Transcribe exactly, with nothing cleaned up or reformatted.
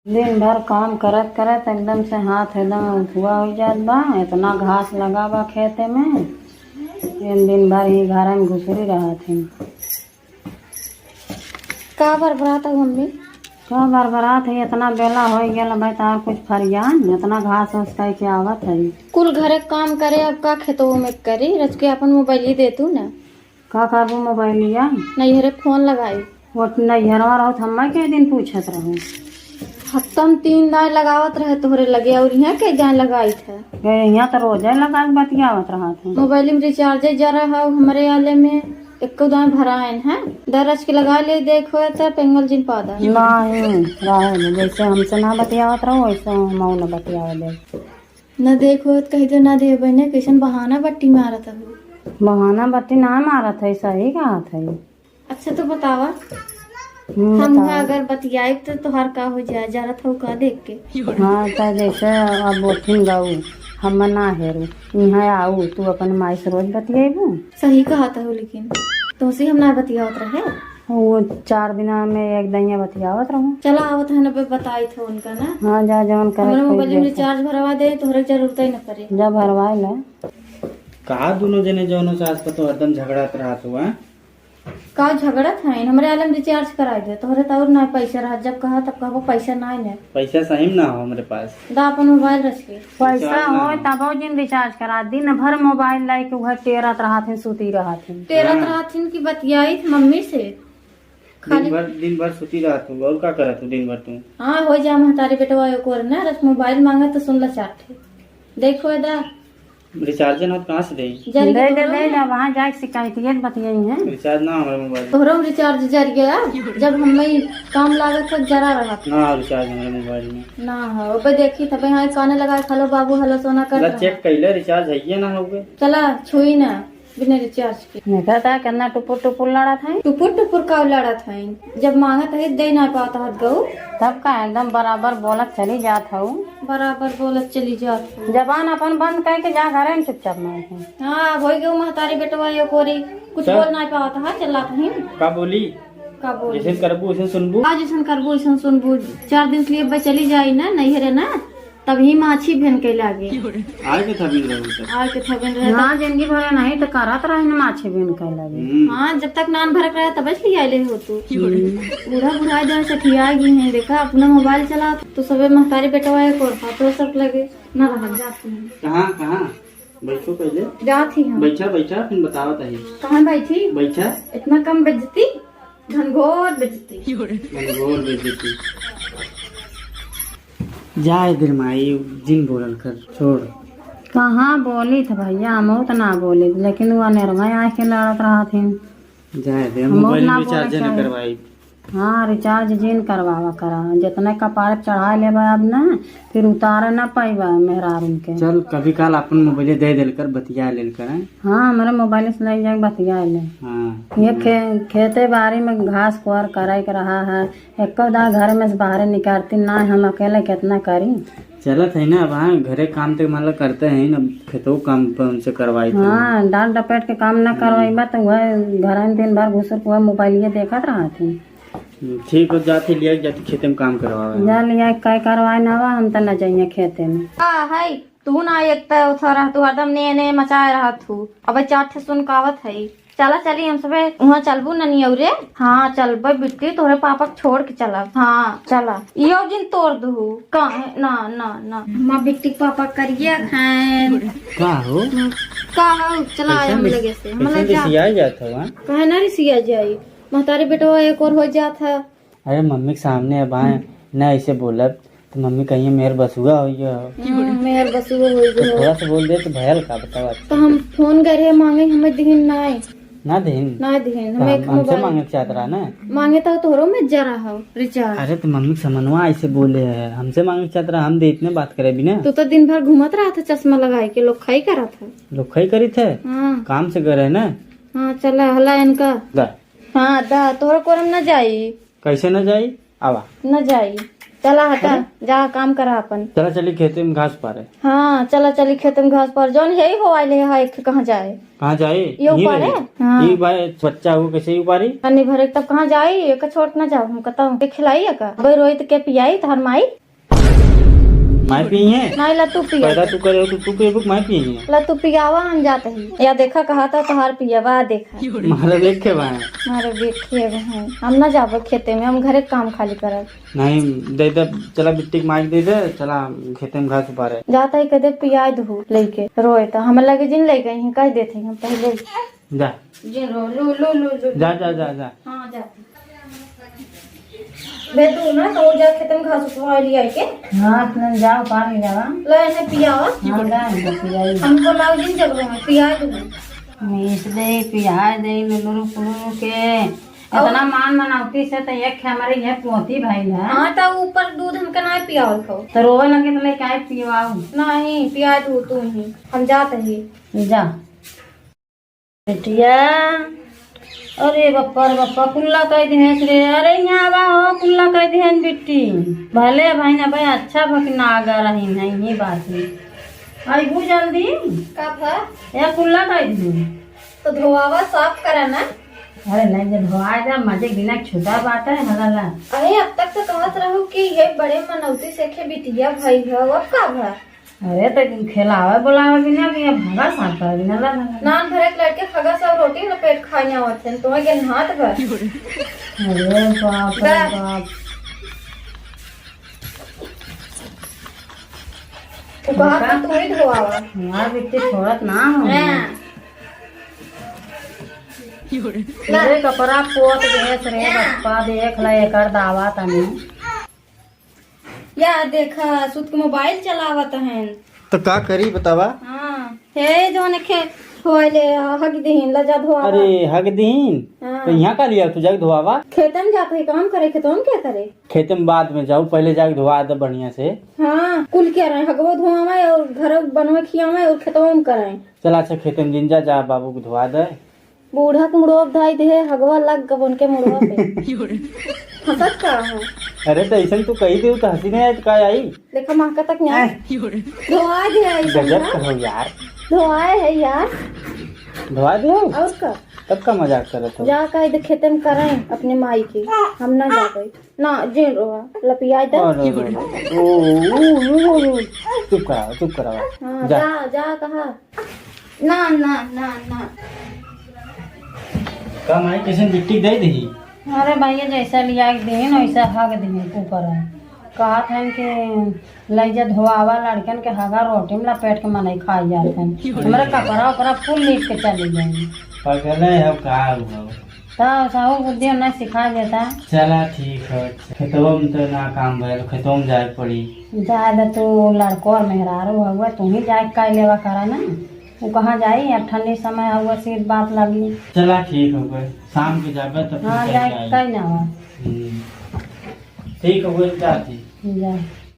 दिन भर काम करत करत एकदम से हाथ एकदम उथुआ होइ जात बा। इतना घास लगा बा खेते में, दिन दिन भर ही घर में घुसरी रहत ही। का बरबरात हो मम्मी? का बरबरात है, इतना बेला होइ गेल भाई, तार कुछ फरियान, इतना घास उस कह के आवत है। कुल घरे काम करे, अब का खेतों में करी? रच के अपन मोबाइल ही दे तू ना। का करबू मोबाइलिया? नैहरे फोन लगाई। वो नैहरवा रहत हम्मा के दिन पूछत रहू। हफ्ता में तीन दाई लगावत रहे तोहरे लगे, और यहाँ के दाई लगाई थे? ए, यहाँ तो रोजे लगा के बतियावत रहत है। मोबाइल में रिचार्ज जरा है हमरे आले में, एको दाई भराइन है। दरज के लगा ले, देखो तो पेंगल जिन पादा। नहीं, रहे दे, जैसे हमसे ना बतियावत रहो, वैसे हम ना बतियावे दे। ना देखो तो कह दे, ना देबे ने, कैसन बहाना बट्टी मारत हो। बहाना बट्टी ना मारत है, सही कहत है। अच्छा तो बतावा, हम्म, हम बतावा। अगर बतियाइब तो तोहार का हो जाए, जरत हो का देख के? हाँ, तो जैसे अब बोथिन गऊ, हम ना हेरू, यहाँ आऊ, तू अपन माई से रोज बतियाइबू? सही कहत हो, लेकिन तुमसे हम ना बतियावत रहे। वो चार दिना में एक दइया बतियावत रहू। चला आवत है ना, बे बताई था उनका ना। हाँ, जा जवन करे हमारे कोई मोबाइल में देखा। रिचार्ज भरवा दे, तोहरे जरूरत ही ना पड़े। जा भरवाए ले। का दोनों जने जौनो सास पतोह हरदम झगड़त रहत हुआ? का झगड़त हैं? हमरे आलम रिचार्ज कराई दे, तोहरे तो और ना पैसा रहा, जब कहा तब कहबो पैसा ना है। पैसा सही में ना हो हमरे पास। दा अपन मोबाइल रच के। पैसा रिचार्ज ना होय हो। तबो जिन रिचार्ज करा, दिन भर मोबाइल लाइके उहे टेरत रहत हैं, सूती रहत हैं। टेरत हाँ। रहत हैं कि बतियाई मम्मी से। खाली दिन भर, दिन भर सूती रहत हूँ, और का करत हूँ दिन भर तू? हाँ, हो जा महतारी बेटवा एक और ना, रच मोबाइल मांगे तो सुन ला चार ठे। देखो दा, रिचार्ज ना कहाँ से देई? जर दे, के दे, तोहरा दे, में। दे, वहाँ जाके शिकायत ये बतियाई है। रिचार्ज ना हमारे मोबाइल में। तोहरो में रिचार्ज जर गया, जब हमें काम लागत है जरा रहत। ना रिचार्ज हमारे मोबाइल में। ना हो, ओपे देखी तबे यहाँ काने लगा, "हेलो बाबू, हेलो सोना," कर ला रहा। चेक कैले, रिचार्ज है ये ना हो गए। चला, छुई ना, बिना रिचार्ज के। देखा था कितना टुपुर टुपुर लड़त है। टुपुर टुपुर का लड़त है? जब मांगत है, दे ना पावत हत गऊ। तब का एकदम बराबर बोलत चली जात हऊ। बराबर बोलत चली जात हऊ। जबान अपन बंद करके जा घरे में चुपचाप मार के। हाँ, होई गऊ महतारी बेटवा ये कोरी, कुछ चल। बोल ना पावत है, चिल्लात है। का बोली? का बोली? जैसे करबू, वैसे सुनबू। आज जैसन करबू, वैसन सुनबू। चार दिन के लिए अब चली जाई ना, नैहरे ना, तब ही माछी भेन के लागे। आए के थबिन रहे सब। आए के थबिन रहे हाँ, सब। जिंदगी भर नहीं तो करत रहे ना माछी भेन के लागे। हम्म। हाँ, जब तक नान भरक रहे तब से लिया ले हो तू। हम्म। बूढ़ा बुढ़ाई जाए सठिया गई हैं, देखा अपना मोबाइल चला तो सबे महतारी बेटवा एक और हाथों सब लगे ना रह जाते हैं। कहाँ, कहाँ? बैठो पहले। जात ही हम। बैठा, बैठा, फिर बतावत है। कहाँ बैठी? बैठा। इतना कम बेइज्जती? घनघोर बेइज्जती। घनघोर बेइज्जती। जाए दे माई, जिन बोलल कर, छोड़। कहाँ बोली थे भैया, हम तो ना बोली थे, लेकिन वो अनेरवा आके लड़त रहत हिन। जाए दे, हम मोबाइल ना में बोले रिचार्ज न चाहे। करवाई। हाँ, रिचार्ज जिन करवावा करा, जितने कपार चढ़ा लेबा अब ना, फिर उतारे ना पाइबा मेहरारून के। चल, कभी काल अपन मोबाइल दे देल कर, बतिया लेल कर, हैं? हाँ, हमारे मोबाइल से लग जाए, बतिया ले। हाँ। ये खे-, खेते बाड़ी में घास कोर करे के रहा है, एको दा घर में से बाहर निकारती ना, हम अकेले कितना करी? चलत है ना, अब हाँ, घरे काम तो मतलब करते हैं ना, खेतों काम पर उनसे करवाई थी। हाँ, डांट डपेट के काम ना हम्म। करवाई बा, तो वह घर में दिन भर घुसर के वह मोबाइल ये देखत रहती। ठीक हो, जाते लिया, जाते खेते में काम करवावे। जा लिया, काय करवाए ना बा, हम तो ना जाइए खेते में। का है, तू ना एक तो उठा रहा, तू हरदम ने ने मचाए रहा तू। अब चार ठे सुनकावत है। चला चली हम सबे वहाँ चलबू ननियौरे। हाँ, चलबे बिट्टी, तोहरे पापा के छोड़ के चलब। हाँ, चला। इहो जिन तोड़ दू। का है? ना, ना, ना। माँ बिट्टी के पापा करिया खाएन। का हो? का हो? चला आया हम लगे से। हम कैसे लगे जा। रिसिया जात हो, हाँ? कहे ना रिसिया जाई। महतारी बेटवा एक और हो जात है। अरे मम्मी के सामने अब आए, हम्म। ना ऐसे बोलब, तो मम्मी कहिए मेहर बसुआ हो गया हो। हम्म, मेहर बसुआ हो तो गया हो। थोड़ा सा बोल दे तो भयल का बतावा। तो हम फोन करे मांगे, हमें दिहिन ना आए। ना दिहिन? ना दिहिन, तो हमें हम, एक हमसे मोबाइल मांगे के चाहत रहा ना? मांगे तो तोहरो में जरा हो रिचार्ज। अरे तो मम्मी के समनवा ऐसे बोले है, हमसे मांगे के चाहत रहा, हम दे इतने बात करे बिना। तू तो दिन भर घूमत रहा था चश्मा लगाए के, लोग खाई करा था। लोग खाई करी थे? हाँ। काम से करे ना? हाँ, चला हला इनका। दा। हाँ, दा, तोहरा कोरम ना जाई। कैसे ना जाई? आवा। ना जाई। चला हटा, अरे? जा काम करा अपन। चला चली खेते में घास पारे। हाँ, चला चली खेते में घास पारे। जौन यही हो आइले है, एक कहाँ जाए? कहाँ जाए? यो यहीं पारे? रही। हाँ। ई भाई बच्चा हो, कैसे ही उपारी? अन्नी भरे तब कहाँ जाई? एक छोड़ ना जाओ, हम कहता हूँ। के खिलाई है का? भाई रोई तो के पियाई, तहार माई? माई पी है? नहीं ला, तू पिया। पैदा तू करे हो तो तू पियबू, माई पी है? ला तू पियावा, हम जात ही। या देखा, कहा था तोहार पियावा, देखा। मारे देखे भाई। मारे देखे भाई। हम ना जाबो खेते में, हम घरे काम खाली करब। नहीं, दे दे, चला बिट्टी के माई के दे दे, चला खेते में घास उपारे। जाता ही कदे पियाई दहू लइके, रोए तो हम लगे जिन ले गई हैं, कह देते हैं पहले। जा। जिन रो, लू, लू, लू, लू, जा, लू। जा, जा, जा। हाँ, जा। बे तू ना तो जा खेते में घास उपार लिया के। हाँ, तुम जाओ, पार ले जावा। ला, इन्हें पियावा। हाँ, जा, इनको पियाई। हमको लाओ जिन जब रहे, पिया दो। मीस दे, पिया दे, लुलुरु पुलुरु के। इतना मान मनौती से तो एक हमारे ये पोती भइल है। हाँ, तो ऊपर दूध हमके ना पियावल खाओ। तो रोवे लगे तो लेके आए पियवाऊ। नहीं, पिया दू तू ही, हम जात ही। जा। बिटिया, अरे बप्पा रे बप्पा, कुल्ला कह दिहेस रे। अरे यहाँ आवा हो, कुल्ला कह दिहेन बिट्टी। भले भाई ना भाई, अच्छा भक ना आगा रही है, यही बात है। अइबू जल्दी। का भा? ए कुल्ला कह दिहेन। तो धोआवा साफ करा ना। अरे नहीं, जब धोआ जा, मजे बिना छूटा बात है, हला ला। अरे अब तक तो कहत रहू कि ये बड़े मनौती से खे बिटिया भाई है, अब का भा? अरे तो खेलावे बोलावे बिना भी अब हगा साफ करे बिना ला, ला, ला। नान भरे के लड़के खगा सब रोटी न पेट खाए आवत हैं, तुम्हें के हाथ भर। अरे बाप रे दा। बाप। तू कहा था तू ही धोआवा। हमार बिट्टी छोड़त ना हो। हाँ। अरे कपड़ा पोत देस रे बप्पा, देख ला एकर दावा तनी। या देखा, सुत के मोबाइल चलावत हन। तो का करी बतावा? हाँ, हे जौन खे होले हग दिहिन, लजा धोआ। अरे हग दिहिन? हाँ। तो यहाँ का लिया तू जाके धोआवा? खेतन जात है काम करे, खेतन क्या करे? खेते में बाद में जाऊ, पहले जाके धोआ दे बढ़िया से। हाँ, कुल क्या रहे, हगवो धोआवे और घर बनवे खियावे और खेतवा में करे। चला अच्छा खेते में जिन जा, जा बाबू को धोआ दे। बूढ़ा के मुड़वा पे धाई दे, हगवा लग गब उनके मुड़वा पे। हंसत का है? अरे तो ऐसन तू कही दे तो हंसी नहीं आई तो का आई? देखा महका तक नहीं। आय। धोआ दे ऐसन गजब ना। कहो यार। धोआए है यार। धोआ दे हो? और का? तब का मजाक करत हो? जा कह दे खेते में करें अपने माई के, हम ना जाबे। ना, जिन रोआ, लपिया दे। अरे, अरे, अरे। ओ, ओ, ओ, ओ, ओ। चुप करावा, चुप करावा। हाँ, जा। जा, जा, कहा। ना, ना, ना, ना। का माई, कैसन बिट्टी दे दही? अरे भैया, जैसा लिया के देन, वैसा हग देन, कुकर है। कहत हन कि लइ जा धोआवा लड़कन के हगा रोटी में लपेट के मनई खाई जात हन। हमरे कपड़ा उपड़ा फुल लीप के चली गई। पगले हो का हो? तो सहू बुद्धि उन्हें सिखा देता। चला ठीक है, खेतवा में तो ना काम भयल, खेतवा में जाए के पड़ी। जाए दे तू, लड़को और मेहरारू हउआ, तू ही जाए के कई लेवा करा ना। वो कहाँ जाई, अब ठंडी समय हउआ, सीत बात लगी। चला ठीक हो गए, शाम के जाबे तो फिर हाँ, कहीं जाए के जाई। कई ना हुआ। हम्म। ठीक हो गए, जाती। जा।